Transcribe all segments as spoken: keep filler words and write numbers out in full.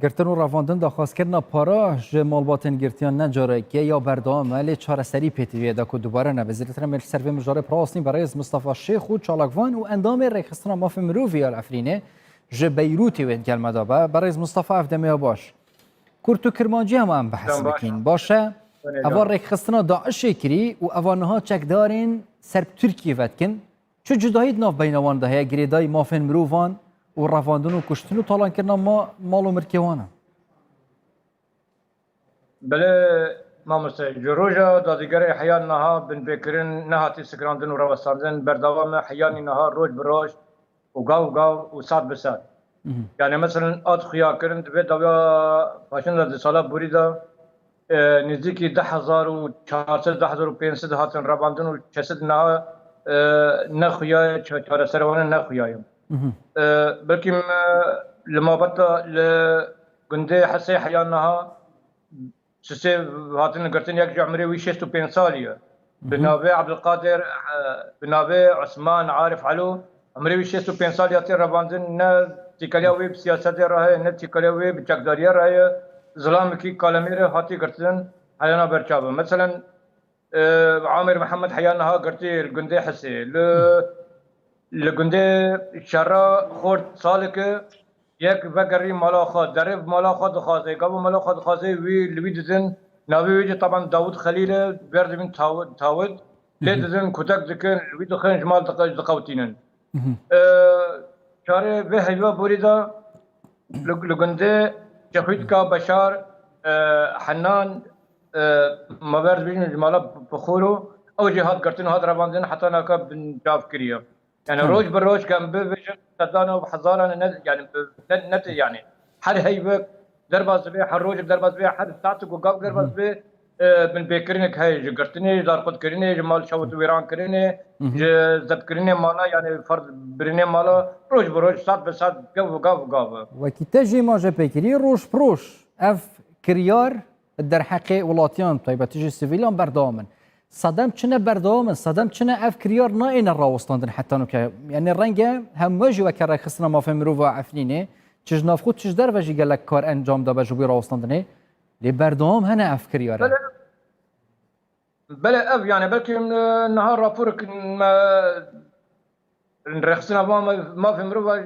Girtin û revandin daxwazkirina para ji malbatên girtiyan ne careke ya berdewam e, lê çareserî pêtiviyê de ku dubare nebe. Zêdetir em ê li ser vê mijarê bi rastî berêz Mistefa Şêx û çalakvan û endamê Rêxistina Mafê Mirovî ya li Efrînê ji Beyrûtê wê digel me de be. Berêz Mistefa, ev demê ya baş. Kurt û Kirmancî hema em behs Dem baş. bikin. Baş e? Demê Eva baş. Rêxistina DAIŞê kirî û eva niha çekdarên ser bi Tirkiyê ve dikin. Çi cudahî di navbeyna wan de heye girêdayî mafên mirovan û revandin û kuştin û talankirina ma-, mal û mirkê wan e? Belê mamoste, ji roja dadîgerê heya niha binpêkirin nehatî sikirandin û rawestandin berdewam e. Heyanî niha roj bi roj û gav bi gav û saet bi saet. Mhm. Yani meselen ad xuya kirin di vê dawiya paşin de di sala borî de, e, nêzîkî deh hezar û çar sed, deh hezar û pênc sed hatin revandin û çesit niha, e, ne xuya ye, ça-, çareserê wan ne xuya ye. Mhm. E, belkî me li mabeta li gundê Hesê heya niha Sisê hatin girtin, yek ji emirê wî şêst û pênc salî ye. Bi Mhm. navê Ebdulqadir, e, bi navê Osman Arif Elo, emirê wî şêst û pênc salî hatiye revandin, ne tîkeliya wê bi siyasetê re heye, ne tîkeliya wê bi çekdariyê re heye. Zilamekî kalemêrê hatiye girtin, heyana berçav e. Meselen, e, Amir Mihemed heya niha girtî li gundê Hisê. Li, li gundê Şera Xort saleke yek vegerî mala xwe, derê bi mala xwe dixwaze, gava mala xwe dixwaze, wî li wî didin, navê wî jî taban Dawud Xelîl e, berdivîn Taw-, Tawid, lê Mhm. didin kutek dikin, li wî dixin, ji mal diqe-, diqewtînin. Mhm. E, çarê vê heyva borî de li, li gundê Çexwîtka Beşar, e, Henan, e, me berdibînin ji mala Pixûro, ew jî hat girtin, hat revandin, heta naka binçav kiriye. Yani Tamam. roj bi roj kem bivêjin sedan û hezaran ne, yani bi, ne, ne te yani. Her heyvek derbas be, her rojek derbas be, her saatek û gav derbas Hı hı. be, e, binpêkirinek heye ji girtinê, ji darxutkirinê, ji mal şewit wêran kirinê, Hı hı. ji zebkirinê mala, yani ferd birinê mala, roj bi roj, saat bi saat, gav bi gav, gav. Wekî te jî ma jê pêkirî, roj bi roj ev kiryar derheqê welatiyan, taybetî jî sivîlan berdewam in. Sedem çi ne berdewam in, sedem çi ne ev kiryar nayêne rawestandin heta nûke. Yani renge hemû jî weke rêxistina mafê mirov a Efrînê, çi ji navxwe, çi ji derve jî gelek kar encam dabe ji bo rawestandinê. Lê berdewam hene ev kiryar e. Belê, belê ev yani belkî, e, niha raporek me Rêxistina va me-, mafê mirov a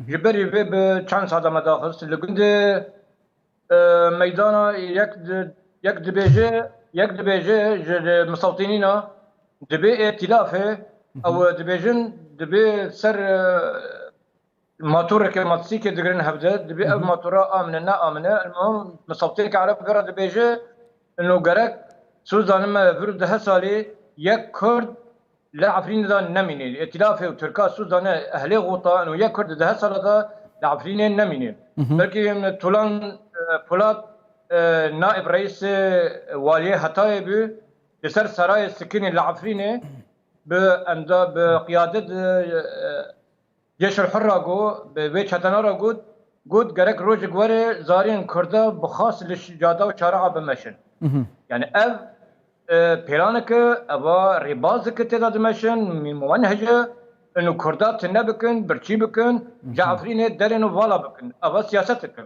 ji berî vê bi çend saeta me daxist. Li gundê, e, meydana yek di-, yek dibêje, yek dibêje ji, ji misewtînîna dibê êtîlafê, Mhm. ew dibêjin dibê ser, e, matoreke matsîkê digirin hevde, dibê ev Mhm. matora amine, ne amine. Elmuhim misewtêneke ereb vera dibêje, ino gerek soz dane me vir û deh salî yek Kurd li Efrînê de nemîne. Îtîlafê û Tirka soz dane ehlê Xota, û yek Kurd di deh sala de li Efrînê nemîne. Mhm. Belkî Tulan, e, Polat, e, naib reîsê waliyê Hetayê bû, li ser serayê Sikinê li Efrînê bi enda, bi qiyadet, e, Ceyşul Hurra got, bi vê çetena re got, got, gerek rojek were zariyên Kurda bi xas li ş-, cada û çareha bimeşin. Mhm. Yani ev, e, pêlanek e, eva rêbazek e tê de dimeşin, mî-, menhec e, inu Kurda tune bikin, birçî bikin, Mhm. ji Efrînê derên û vala bikin. Eva siyasetek e.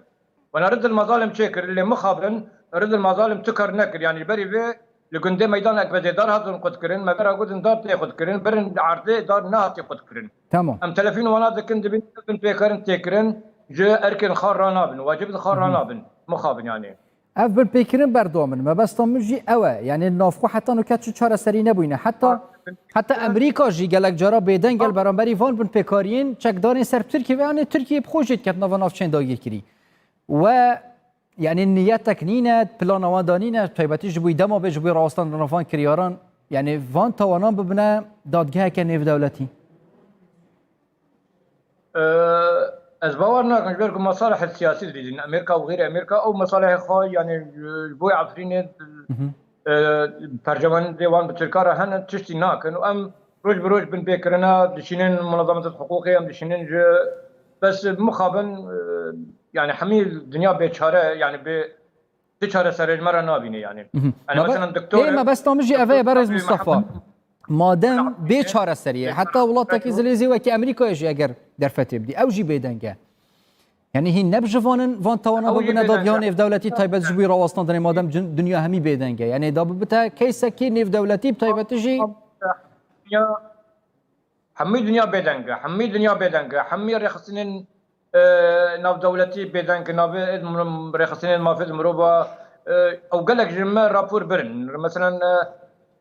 Wena Ridil Mezalim çêkir, lê mixabin, Ridil Mezalim tu kar nekir. Yani ji berî vê li gundê meydanek be zêdar hatin xwedkirin, me vera gotin dar tê xwedkirin, birin erdê dar nehatî xwedkirin. Tamam. Em telefîn wana dikin, dibîn bin pêkarin têkirin, ji erkên xwe ranabin, wacibin xwe Hı hı. ranabin, mixabin yani. Ev binpêkirin berdewam in. Mebesta min jî ew e. Yani navxwe heta nuke çi çareserî nebûyne. Heta, Ha, bin- heta Amerîka jî gelek cara bêdeng e Ha. li beramberî van binpêkariyên çekdarên ser Tirkiye ve, yani Tirkiye bi xwe jê diket nava navçeyên dagirkirî. We, yani niyetek nîne, plana wan da nîne, taybetî ji bo dema bê, ji bo rawestandina van kiryaran, yani van tawanan bibine dadgeheke nêvdewletî? Ee, ez bawer nakim, ji ber ku mesalihê siyasî dirîzin. Amerîka û xeyrê Amerîka, ew mesalihê xwe, yani, ji bo Efrînê, Hı hı. e, percewendê wan bi Tirka re hene, tiştî nakin. Û em roj bi roj binpêkirine, dişînin munazametê hiqûqê, em dişînin ji, bes mixabin, e, yani hemî dinya bêçare, yani bê, ti çareserê ji me re nabîne yani. Mhm. Yani Me be-, mesela doktor ê, me besta min jî ev e, berêz Mustafa. Madem bê çareserî ye, heta welatekî zilêzî wekî Amerîkayê jî eger derfetê bidî, ew jî bêdeng e. Yanî hîn ne bi ji van in, van tawana bibine dadiya nêvdewletî taybet ji bo rawestandinê, madem cin-, dinya hemî bêdeng e. Yanî da bibite keysekî nêvdewletî bi taybetî jî. Hemî dinya bêdeng e, hemî dinya bêdeng e, hemî rêxistinên e, navdewletî bêdeng, navê rêxistinên mafê di mirova, e, ew gelek ji me rapor birin. Meselen, e,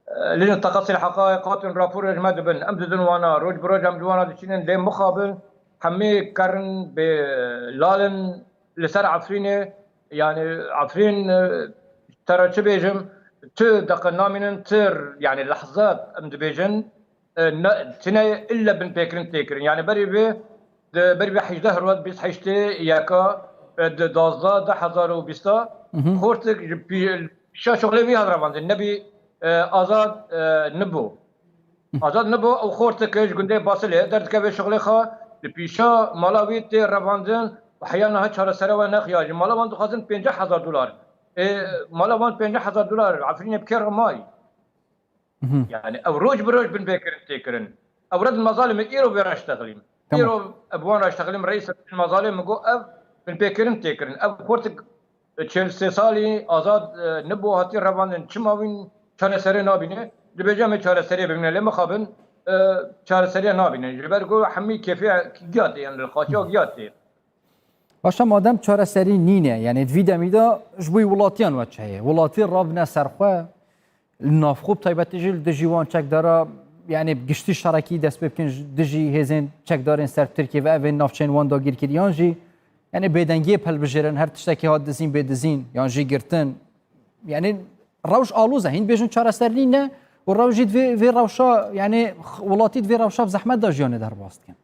e, Lîjna Teqasî Heqayê qatin rapor ji me dibin. Em didin wana, roj bi roj em ji wana diçînin, lê mixabin hemî kerin bê lalin li ser Efrînê, yani Efrîn, e, te re çi bêjim, tu deqe namînin, tir, yani lehzat em dibêjin, e, ne, tine ille binpêkirin tê kirin. Yani berî vê, di berî vê hejdeh roj, bîst heştê yeka, e, di duwazdeh, du hezar û bîsta, xortik ji pî-, pîşa şixulê wî hat revandin. Nebî, e, Azad, e, Nibo. Azad Nibo ew xortik ji gundê Basilê derdikeve şixulê xwe, li pîşa mala wî tê revandin û heya niha çaresere we nexiya. Ji mala wan dixwazin pêncî hezar dolar. E, mala wan pêncî hezar dolar, Efrînê bi kê re may? Yani ew roj bi roj binpêkirin tê kirin. Ew Red Mazalimê îro vê re ştexilîm. Tamam. Îro bi wan re ştexilîm, reîs Red Mazalim min got ev binpêkirin tê kirin. Ev xortik çil sê salî Azad, e, Nibo hatiye revandin, çima wîn çareserê nabîne? Dibêje em ê çareseriyê bibîne, lê mixabin, e, çareseriya nabîne. Ji ber ku hemî kêfê giya tê, yani li xaçiya giya tê. Başa madem çareserî nîne, yani di vî demî de ji bo welatiyan we çi heye? Welatî rabine ser xwe, li navxwe bi taybetî jî li dijî wan çekdara, yani giştî şerekî dest pê bikin ji dijî hêzên çekdarên ser Tirkiye ve evên navçeyên wan dagîrkiriyan jî, yani bêdengiyê hilbijêrin, her tiştekî hat dizîn bê dizîn, yan jî girtin. Yani rewş aloz e, hîn bêjin çareser nîne û rewş jî di vê, vê rewşa, yani welatî di vê rewşa bi zehmet de jiyanê derbas dikin.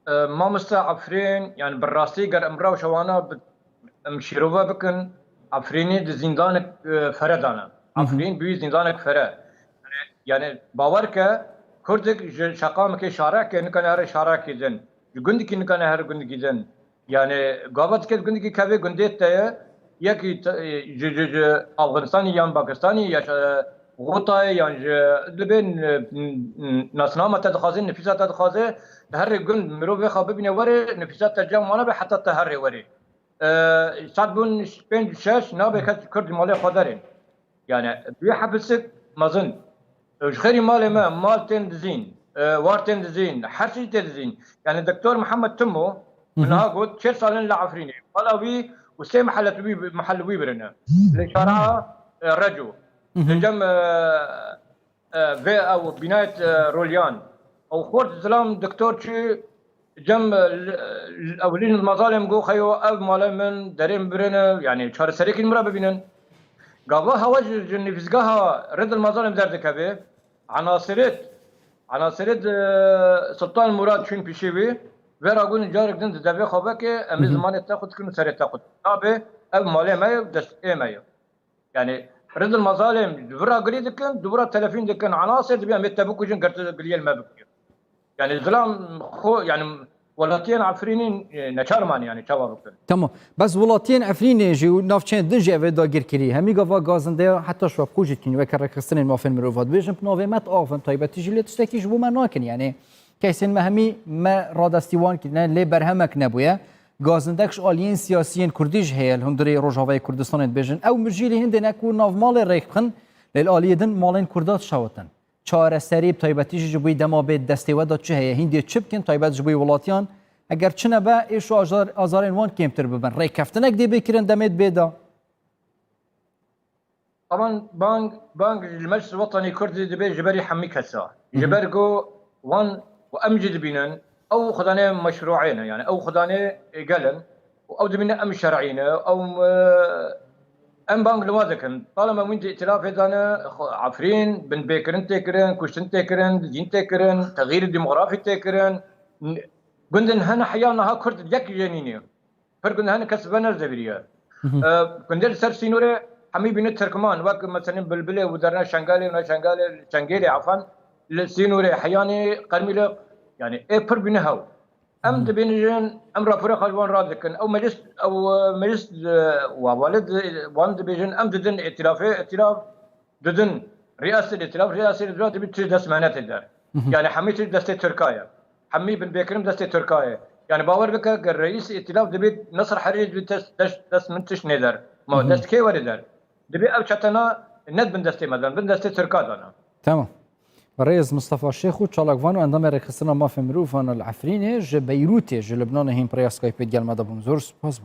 E, mamoste Efrîn, yani bi rastî ger em rewşa wana bi-, em şîrove bikin, Efrînî di zîndanek, e, fere dane. Hı hı. Efrîn bûyî zîndanek fere. Yani, yani bawer ke Kurdik ji şeqamekê şarekê nikane here şarekê din. Ji gundikî nikane here gundikî din. Yani gava dike di gundikî kevê gundê te ye, yekî te-, ji, ji, ji Afganistanî yan Pakistanî ya ji Xotayê yan ji Idlibê, n-, n-, nasnama te dixwaze, nifîsa te dixwaze, di herê gund mirov vê xwe bibîne were, nifîsa te cem wana be heta te herê were. E, sed bûn pênc û şeş nabe kes Kurd ji malê xwe derê. Yani, wî hepisik mezin. Ji xêrî malê me, mal tên dizîn, e, war tên dizîn, her tişt tê dizîn. Yani, Doktor Mihemed Timo, min niha got, çêl salin li Efrînê. Mala wî û sê mehelle wî, mehelle wî birine. Li şara, e, Reco. Li cem, e, e, vê ew bînayet, e, Rolyan. Ew xort zilam doktor çi cem, e, l-, l-, ew lîn mazalê min got, xeyo ev malê min derê min birine, yani çareserekî min re bibînin. Gava hewa ji, ji nivîsgeha Red el Mazalê min derdikeve, Enasiret, Enasiret, e, Sultan Murad çûn pîşê wî, vera got carek din di devê xwe veke, em ê zimanê te xwe dikin û serê te xwe dikin. Nabê, ev malê me ye, destê me ye. Yani Red el Mazalê min di vira girî dikin, di vira telefîn dikin, Enasir dibê em ê te bikujin, ger tu giliyê li me bikujin. Yani zilam xwe, yani welatiyên Efrînî, e, neçar mane, yani çawa bikin. Tamam. Bes welatiyên Efrînê jî û navçeyên din jî ev ê dagirkirî. Hemî gava gazindeya heta şapkû jî tîn weke rêxistinên mafên mirov hat. Dibêjin bi navê me diavin, taybetî jî lê tiştekî ji bo me nakin. Yani keysên me hemî me radestî wan kirine, lê berhemek nebûye. Gazindek ji aliyên siyasiyên kurdî jî heye li hundirê Rojavayê Kurdistanê dibêjin. Ew mijîlî hindê ne ku nav malê rêk bixin, lê li aliyê din malên kurda dişewitin. Çareserî, bi taybetî jî ji bo dema bê destê we de çi heye? Hîndê çi bikin taybet ji bo welatiyan? Eger çi nebe, êş û azar-, azarên wan kêmtir bibin. Rêkeftinek dê bê kirin demê dibê de. Taban bang, bang ji Meclis Wetanî Kurdî dibe ji berî hemî kesa. Ji ber ku wan û em jî dibînin, ew xudanê meşrûê ne, yani ew xudanê gel in û ew dibîne em şer'î ne, ew, e, em bang li wan dikin. Talema wîn di îtilafê de ne, xwe Efrîn, binpêkirin tê kirin, kuştin tê kirin, dizîn tê kirin, texîrî demografî tê kirin. N-, gundin hene heya niha Kurd yek jê nîne. Pir gund hene kes ve nezeviriye. Hı hı. E, gundê li ser sînorê hemî bîne Tirkman, wek mesela Bilbilê û derna Şengalê û ne Şengalê, Şengêlê efan, li sînorê Heyanê, Qermîlê, yani ê pir bîne hew. Em Hı. dibêjin, em raporê xwe ji wan radikin. Ew meclis, ew, e, meclis, e, wa walid, e, wan dibêjin, em didin îtilafê, îtilaf didin riyasê îtilaf, riyasê îtilaf dibî tişt dest me ne tê der. Hı hı. Yani hemî tişt destê Tirka ye. Hemî binpêkirin destê Tirka ye. Yani bawer bike ke reîs îtîlaf dibî Nasir Herîrî dibî dest, dest, dest min tişt nêder. Ma dest kê werê der? Dibî ev çetena ne bin destê me dan, bin destê Tirka dana. Tamam. Rêz Mistefa Şêx û çalakvan û endamê Rêxistina Mafê Mirovan li Efrînê ji Beyrûtê ji Libnanê hîn pirêya Skypeê digel me de bûn. Zor spas bo